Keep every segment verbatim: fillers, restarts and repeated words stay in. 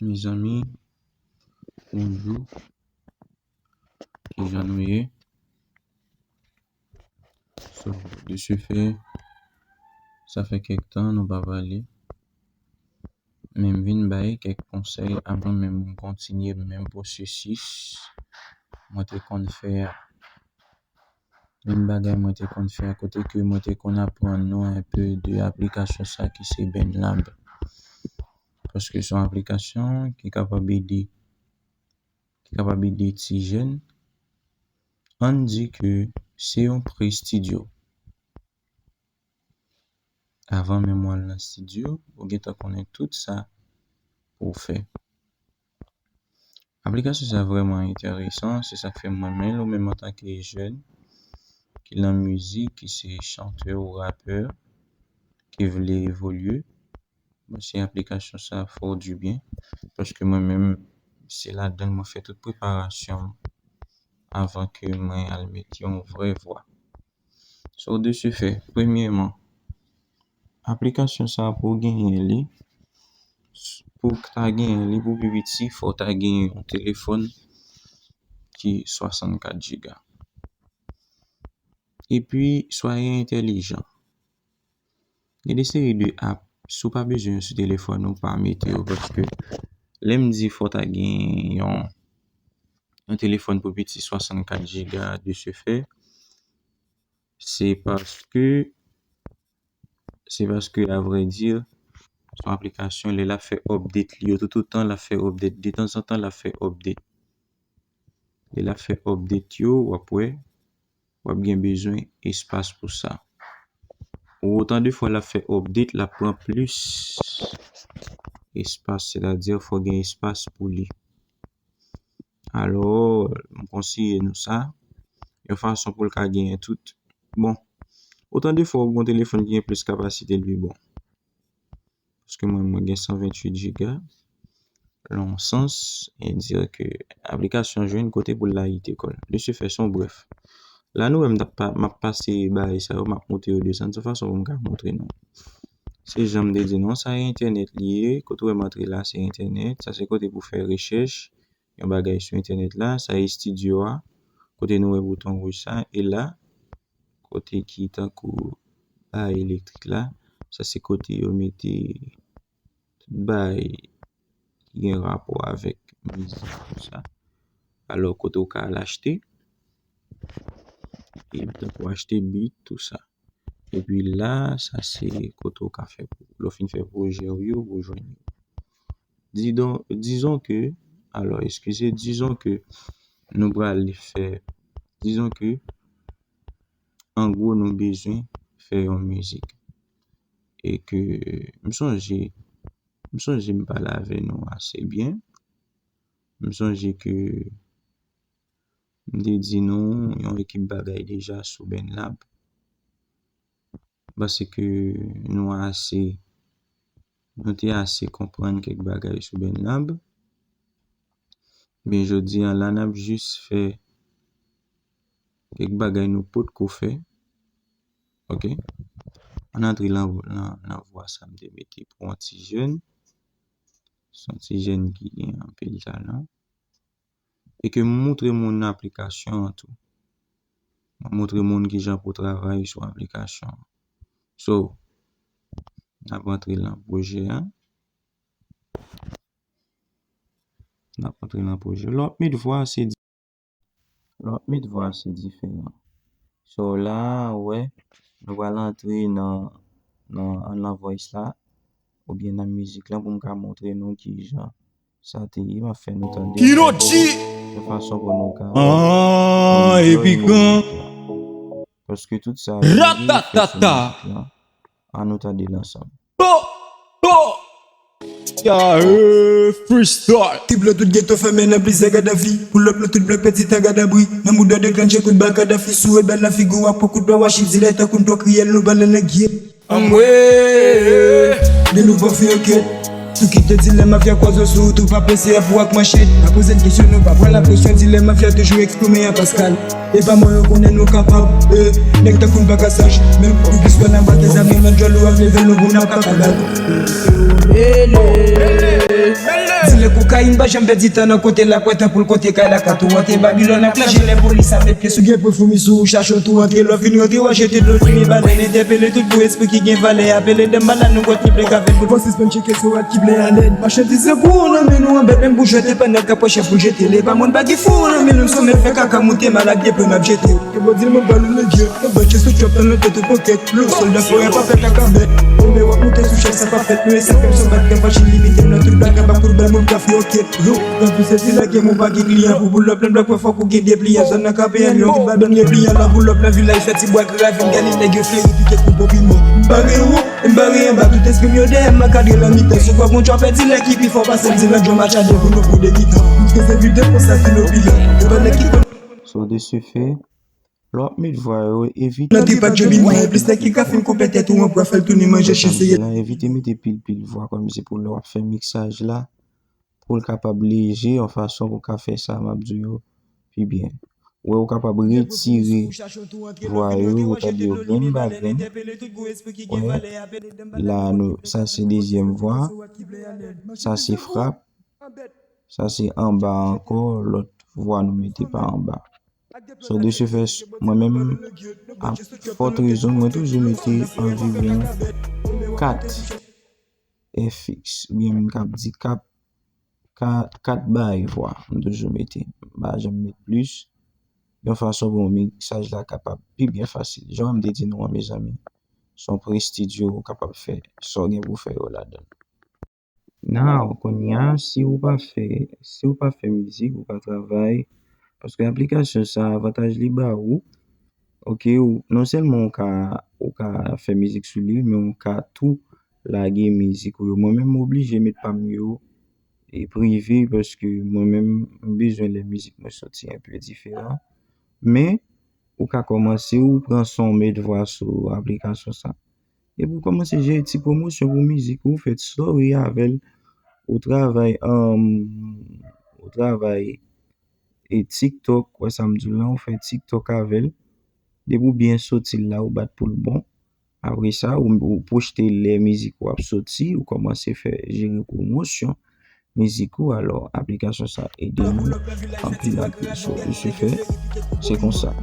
Mezanmi, bonjou. Kijan nou ye? So, de ce fait, sa fè kèk tan nou pa pale. Men m vin bay kèk konsèy avan menm m kontinye menm pwosesis mwen te konn fè a. Menm bagay mwen te konn fè a kote ke mwen te konn aprann nou enpe de aplikasyon sa ki se BandLab. Paske se yon aplikasyon ki kapab ede, ki kapab ede ti jèn. Ann di ke se yon pre-studio. Avan menm w al nan studio, ou gentan konnen tout sa pou w fè. Aplikasyon sa vrèman enteresan, se sa k fè m renmen l, ou menm antanke jèn ki nan mizik, ki se chantè ou rapè, ki vle evolye, bon, se aplikasyon sa fè w dibyen, paske mwen menm, se ladan l mwen fè tout preparasyon m avan ke mwen al met yon vrè vwa. So, de ce fait, premyèman, aplikasyon sa pou w genyen li, pou w ta genyen li pou pi piti, fò w ta genyen yon telefòn ki swasannkat jiga. Epi, swaye entèlijan. Gen de seri de app, si w pa bezwen yo sou telefòn ou, pa mete yo, paske lè m di fò w ta gen yon, yon telefòn pou piti swasannkat jiga de ce fait, se paske, se paske, a vrè di, se yon aplikasyon, lè l ap fè update li yo, toutotan l ap fè update, detanzantan l ap fè update. Lè l ap fè update yo, w ap wè, w ap gen bezwen espas pou sa. Ou otan de fwa l ap fè update, l ap pran plis espas, sètadi fò gen espas pou li. Alò, m konseye nou sa, yon fason pou l ka genyen tout. Bon, otan de fwa w gen yon telefòn ki gen plis kapasite, l pi bon. Paske mwen, mwen gen san venntuit jiga. Nan yon sans, e dire ke aplikasyon jwenn kote pou l layite kò l. De ce fait, se yon brèf. La, nou wè m t ap pa, m ap pase bagay sa yo, m ap monte yo desann, se yon fason pou m ka montre nou. Se jan m te di nou, sa e entènèt li ye, kote w wè m antre la, se entènèt, sa se kote pou fè rechèch, yon bagay sou entènèt la, sa e estidyo a, kote nou wè bouton wouj sa, e la, kote ki tankou bagay elektrik la, sa se kote yo mete tout bagay ki gen rapò avèk mizik, tou sa. Alò, kote w ka al achte, e tankou achte bit, tou sa. Epi la, sa se kote w ka fè, lè w fin fè pwojè w yo, pou jwenn yo. Didon, dizon ke, alò, eskize, dizon ke nou pral fè, dizon ke, an gwo, nou bezwen fè yon mizik. E ke, m sonje, m sonje m pale avè nou ase byen. M sonje ke m te di nou yon ekip bagay deja sou BandLab. Paske nou ase, nou te ase konprann kèk bagay sou BandLab. Men jodi a la, n ap jis fè kèk bagay nou potko fè. Oke? Ann antre lan, lan, lan vwa sa m te mete pou yon ti jèn. Se yon ti jèn ki gen anpil talan. E ke m montre moun aplikasyon an tou. Mwen montre moun kijan pou travay sou aplikasyon an. So, n ap antre lan pwojè a. N ap antre lan pwojè. Lè w ap met vwa, se di-, lè w ap met vwa, se diferan. So, la, ou wè, nou pral antre nan, nan, nan voice la, oubyen nan mizik la, pou m ka montre nou kijan sa te ye, m ap fè nou tande yon fason pou nou ka enjoy mizik la. Paske tout sa yo ye fè sou mizik la. Ann nou tande l ansanm. Bo! Bo! Ya, eh, freestyle. Ti blo tout geto fèmen nan plizyè Gaddafi. Pull up lo tout blòk pèdi tan gadabri. Nan mouda de granje kout bal Kadhafi. Sou rebèl nan figi w ap pran kout bal Washington. Dilè tankou n to kriyèl nou bal nan nèg ye. Anmwe. De nouvo fè anket. Tou kite dilè mafya kwaze sou wout ou pa prese pou ak manchèt. Pa poze l kesyon nou pa pran la presyon dilè mafya toujou eksprime an Pascal. E pa mwen yo konnen nou kapab, eh. Nèg tankou n pa ka saj, menm ou plis wè nan bate zam nan djòl ou ak level nou pou n ap kapab. Mele. Dilè Kayin pa janm pèdi tan nan konte lakwè, tan pou l konte kay la ka tou antre. Babilòn ap klanje lè polis ap met pye sou. Gen pwen foumi sou ou, chache w tou antre. Lè w fin rantre, w a jete dlo, li men balèn entèpele tout gwo espri ki gen valè. Apele dam malad nou gwòt ki plen kafè. Fò sispann tcheke se w ki plen alèn. Machandiz se gwo nan men nou, anbèt menm pou jwete pandan k ap wè chèf pou l jete l. E pa moun pa gen fou nan men nou, sou men fè kaka moute malad gen plen ap jete. Yo di l mwen ba nou nan djèt, yo ba djèt sou chòp nan tèt ou pokèt. Lo sòlda fò y ap fè kaka bèt. Konbyen w ap moute sou chèf sa pa fèt. Nou esèy fè m son bat gen fache limite m nan tout bagay ba kout bal moun ka fè okèt. Yo, nan tout se ti lage moun pa gen kliyan pou boulòp nan blòk wè fòk ou gen depliyan. Zòn nan kape an yon vin ba bèn gen pliyan nan boulòp nan vilaj fè ti bwa gravi m gade nèg yo fleri pike kou bon piman. Bare wo, m bare anba tout espri m yo dèyè m akadre nan mitan. Sou kwa moun chwa pèdi lè ki pi fò pase m di nan djò match a de pou nou pou de mitan. Tout se vide konsa ki nou bilan. Yo pa nèg ki konn. So de ce fait, lè w ap met vwa yo, evite. Nan tripa Djemini, plis nèg ki ka fin koupe tèt ou an pwa fè l tounen manje chen seye. Evite mete pil pil vwa kòmsi pou lè w ap fè miksaj la, pou l kapab leje yon fason pou w ka fè sa m ap di w yo pi byen. Wè, ou kapab retire vwa yo, ou tande yo grenn pa grenn. Wè, la nou, sa se dezyèm vwa, sa se frap, sa se anba ankò, lòt vwa nou mete pa anba. So, de ce fait, mwen menm, a fòt rezon, mwen toujou mete anviwon kat efiks, oubyen m kab di kat, kat, kat bay vwa, m toujou mete. M pa janm met plis, yon fason pou miksaj la kapab pi byen fasil. Jan m te di nou an, mezanmi, se yon pre estidyo ou kapab fè sa w gen pou w fè yo ladan l. Now, kounye a, si ou pa fè, si ou pa fè mizik, ou pa travay, paske aplikasyon sa, avantaj li ba ou, ok, ou, non sèlman ou ka, ou ka fè mizik sou li, men ou ka tou lage mizik ou yo. Mwen menm, m oblije met pa m yo e prive, paske mwen menm, m bezwen lè mizik mwen soti enpe diferan. Men, ou ka kòmanse, ou pran son, met vwa sou aplikasyon sa. Epi w kòmanse jere ti pwomosyon pou mizik ou, fè story avè l, ou travay, um, ou travay e TikTok, wè sa m di w lan, ou fè TikTok avè l. Depi w byen soti l la, ou bat pou l bon. Apre sa, ou, ou pwoste lè mizik ou ap soti, ou kòmanse fè jere pwomosyon mizik ou, alò aplikasyon sa ede nou anpil anpil. So, de ce fait, se konsa.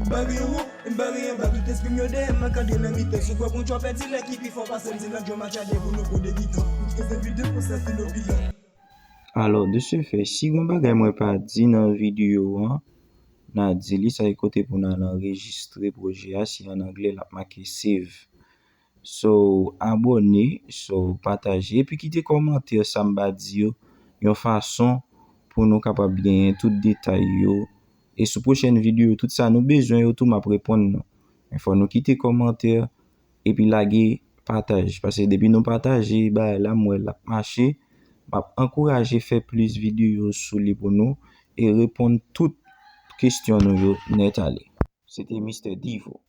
Alò, de ce fait, si gon bagay mwen pa di nan videyo an, n a di li, sa e kote pou n al anrejistre pwojè a, si an anglè l ap make save. So, abòne, so, pataje, epi kite kòmantè sa m pa di yo, yon fason pou nou kapab genyen tout detay yo. E sou pwochèn videyo, tout sa nou bezwen yo tou, m ap reponn nou. Men fò nou kite kòmantè, epi lage pataj. Paske depi nou pataje bagay la, m wè l ap mache. M ap ankouraje fè plis videyo sou li pou nou e reponn tout kesyon nou yo nèt ale. Se te Mistè Divo.